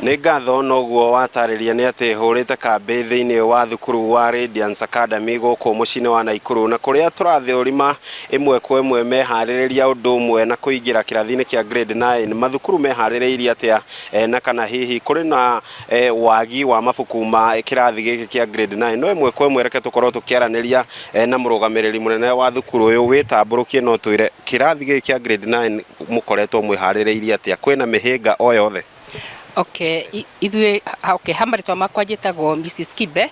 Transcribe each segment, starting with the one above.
Nĩ ngatho noguo watarĩria nĩ atĩ hũrĩte kambĩ thĩinĩ wa thukuru wa Radiance Academy gũkũ mũciĩ-inĩ wa Naikuru, na kũrĩa tũrathũrima ĩmwe kwa ĩmwe meharĩrĩria ũndũ ũmwe na kũingĩra kĩrathi-inĩ kĩa grade 9. Mathukuru meharĩrĩirie atĩa na kana hihi kũrĩ na wagi wa mabuku ma kĩrathi gĩkĩ kĩa grade 9? No ĩmwe kwa ĩmwe reke tũkorwo tũkĩaranĩria na mũrũgamĩrĩri mũnene wa thukuru ũyũ. Wĩtambũrũkie na ũtwĩre kĩrathi gĩkĩ kĩa grade 9 mũkoretwo mwĩharĩrĩirie atĩa, kwĩna mĩhĩnga o yothe? Okay, ithuĩ, okay, ha marĩtwa makwa njĩtagwo Mrs. Kibe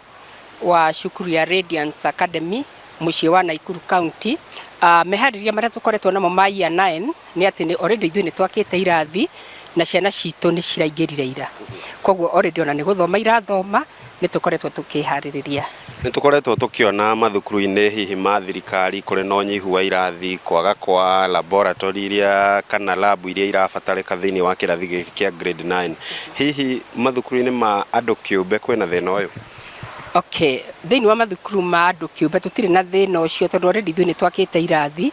wa cukuru ya Radiance Academy mũciĩ wa Naikuru County. Meharĩria marĩa tũkoretwo namo ma year 9 nĩ atĩ nĩ already ithuĩ nĩ twakĩte irathi na ciana citũ nĩ ciraingĩrire ira. Koguo already ona nĩ gũthoma irathoma, nĩ tũkoretwo tũkĩharĩrĩria. Nĩ tũkoretwo tũkĩona mathukuru-inĩ hihi ma thirikari kũrĩ na ũnyihu wa irathi, kwaga kwa laboratory iria kana lab iria irabatarĩka thĩinĩ wa kĩrathi gĩkĩ kĩa grade 9. Hihi mathukuru-inĩ ma andũ kĩũmbe kwĩna thĩna ũyũ? Okay, thĩinĩ wa mathukuru ma andũ kĩũmbe tũtirĩ na thĩna ũcio tondũ already ithuĩ nĩ twakĩte irathi.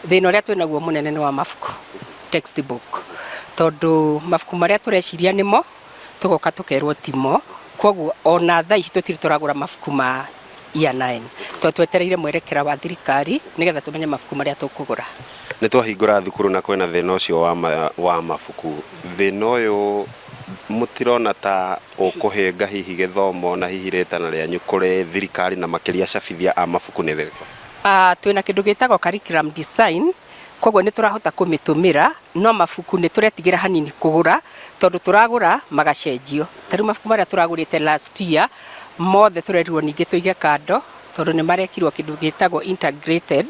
Thĩna ũrĩa twĩnaguo mũnene nĩ wa mabuku, textbook, tondũ mabuku marĩa tũreciria nĩmo tũgoka tũkerwo timo. Koguo ona thaa ici tũtirĩ tũragũra mabuku ma year 9 tondũ twetereire mwerekera wa thirikari nĩgetha tũmenye mabuku marĩa tũkũgũra. Nĩ twahingũra thukuru na kwĩna thĩna ũcio wa mabuku. Thĩna ũyũ mũtirona ta ũkũhĩnga hihi gĩthomo na hihi rĩtana rĩanyu kũrĩ thirikari na makĩria acabithia a mabuku nĩ rĩrĩkũ? Twĩna kĩndũ gĩtagwo curriculum design, koguo nĩ tũrahota kũmĩtũmĩra, no mabuku nĩ tũretigĩra hanini kũgũra tondũ tũragũra magacenjio. Ta rĩu mabuku marĩa tũragũrĩte last year mothe tũrerirwo ningĩ tũige kando tondũ nĩ marekirwo kĩndũ gĩtagwo integrated,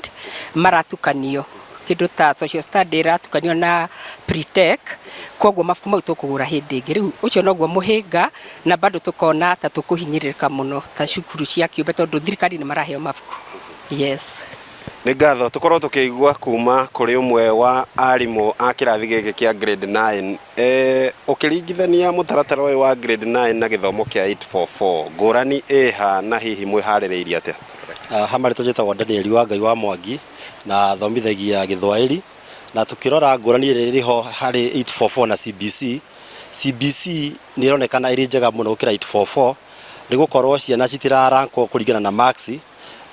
maratukanio. Kĩndũ ta social study ĩratukanio na pre-tech, koguo mabuku mau tũkũgũra hĩndĩ ĩngĩ. Rĩu ũcio noguo mũhĩnga na bado tũkona ta tũkũhinyĩrĩrĩka mũno ta cukuru cia kĩũmbe tondũ thirikari nĩ maraheo mabuku. Yes. Nĩ ngatho tũkorwo tũkĩigua kuma kũrĩ ũmwe wa arimũ a kĩrathi gĩkĩ kĩa grade 9. Ũkĩringithania mũtaratara ũyũ wa grade 9 na gĩthomo kĩa 844, ngũrani ĩha na hihi mwĩharĩrĩirie atĩa? Ha marĩtwa njĩtagwo Daniel wa Ngai wa Mwangi na thomithagia Gĩthwaĩri, na tũkĩrora ngũrani ĩrĩa ĩrĩ ho harĩ 844 na CBC, CBC nĩ ĩronekana ĩrĩ njega mũno gũkĩra 844 nĩ gũkorwo ciana citirarakwo kũringana na marks.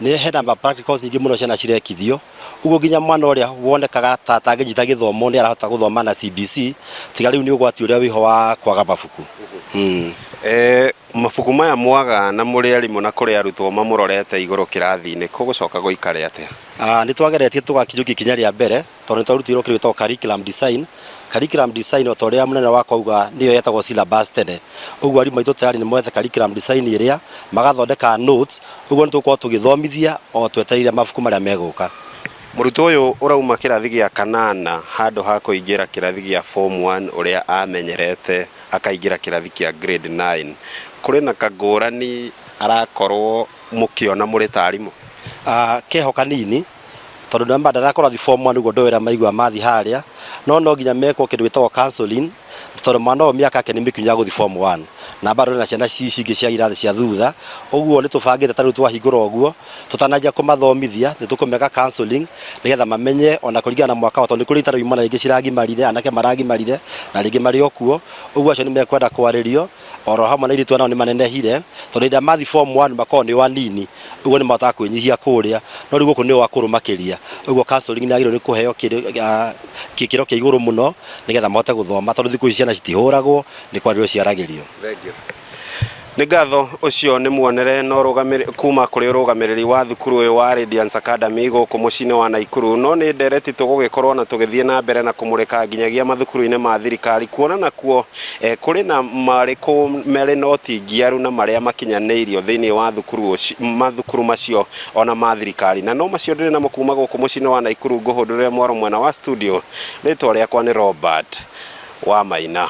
Nĩ hena ma practicals nyingĩ mũno ciana cirekithio, ũguo nginya mwana ũrĩa wonekaga ta atangĩnyita gĩthomo nĩ arahota gũthoma na CBC, tiga rĩu nĩ ũgwati ũrĩa wĩho wa kwaga mabuku. Mabuku maya mwaga na mũrĩ arimũ na kũrĩ arutwo mamũrorete igũrũ kĩrathi-inĩ, kũgũcoka gũikare atĩa? Nĩ twageretie tũgakinyũkia ikinya rĩa mbere tondũ nĩ twarutirwo kĩndũ gĩtagwo curriculum design. Curriculum design o ta ũrĩa mũnene wakwa auga nĩyo yetagwo syllabus tene. Ũguo arimũ aitũ tayari nĩ moete curriculum design ĩrĩa, magathondeka notes, ũguo nĩ tũgũkorwo tũgĩthomithia o twetereire mabuku marĩa megũka. Mũrutwo ũyũ ũrauma kĩrathi gĩa kanana handũ ha kũingĩra kĩrathi gĩa form 1 ũrĩa amenyerete akaingĩra kĩrathi kĩa grade 9. Kũrĩ na kangũrani arakorwo mũkĩona mũrĩ ta arimũ? Keho kanini tondũ namba ndarakorwo athi form 1 ũguo ndoĩ ũrĩa maiguaga mathi harĩa, no no nginya mekwo kĩndũ gĩtagwo counseling tondũ mwana ũyũ mĩaka yake nĩ mĩkinyu ya gũthiĩ form 1 na bado ena ciana ici ingĩ cia irathi cia thutha, ũguo nĩ tũbangĩte ta rĩu twahingũra ũguo tũtananjia kũmathomithia nĩ tũkũmeka counseling nĩgetha mamenye ona kũringana na mwaka wao tondũ nĩ kũrĩ ta rĩu imwana rĩngĩ ciragimarire, anake maragimarire na rĩngĩ marĩ o kuo, ũguo acio nĩ mekwenda kwarĩrio oro hamwe na airĩtu nao nĩ manenehire tondũ hĩndĩ ĩrĩa mathiĩ form 1 makoragwo nĩo anini, ũguo nĩ mahotaga kwĩnyihia kũrĩa, no rĩu gũkũ nĩo akũrũ makĩria, ũguo counseling nĩ yagĩrĩirwo nĩ kũheo gĩkĩro kĩa igũrũ mũno nĩgetha mahote gũthoma tondũ thikũ ici ciana citihũragwo nĩ kwarĩrio ciaragĩrio. Thengiũ. Nĩ ngatho. Ũcio nĩ muonere na ũrũgamĩrĩri kuma kũrĩ ũrũgamĩrĩri wa thukuru ũyũ wa Radiance Academy gũkũ mũciĩ-inĩ wa Naikuru. No nĩ ndereti tũgũgĩkorwo na tũgĩthiĩ na mbere na kũmũrĩka nginyagia mathukuru-inĩ ma thirikari kuona nakuo kũrĩ na marĩkũ marĩ na ũtingiaru na marĩa makinyanĩirio thĩinĩ wa thukuru mathukuru macio ona ma thirikari. Na no macio ndĩrĩ namo kuma gũkũ mũciĩ-inĩ wa Naikuru ngũhũndũrĩre mwaro mwena wa studio. Rĩtwa rĩakwa nĩ Robert Wamaina.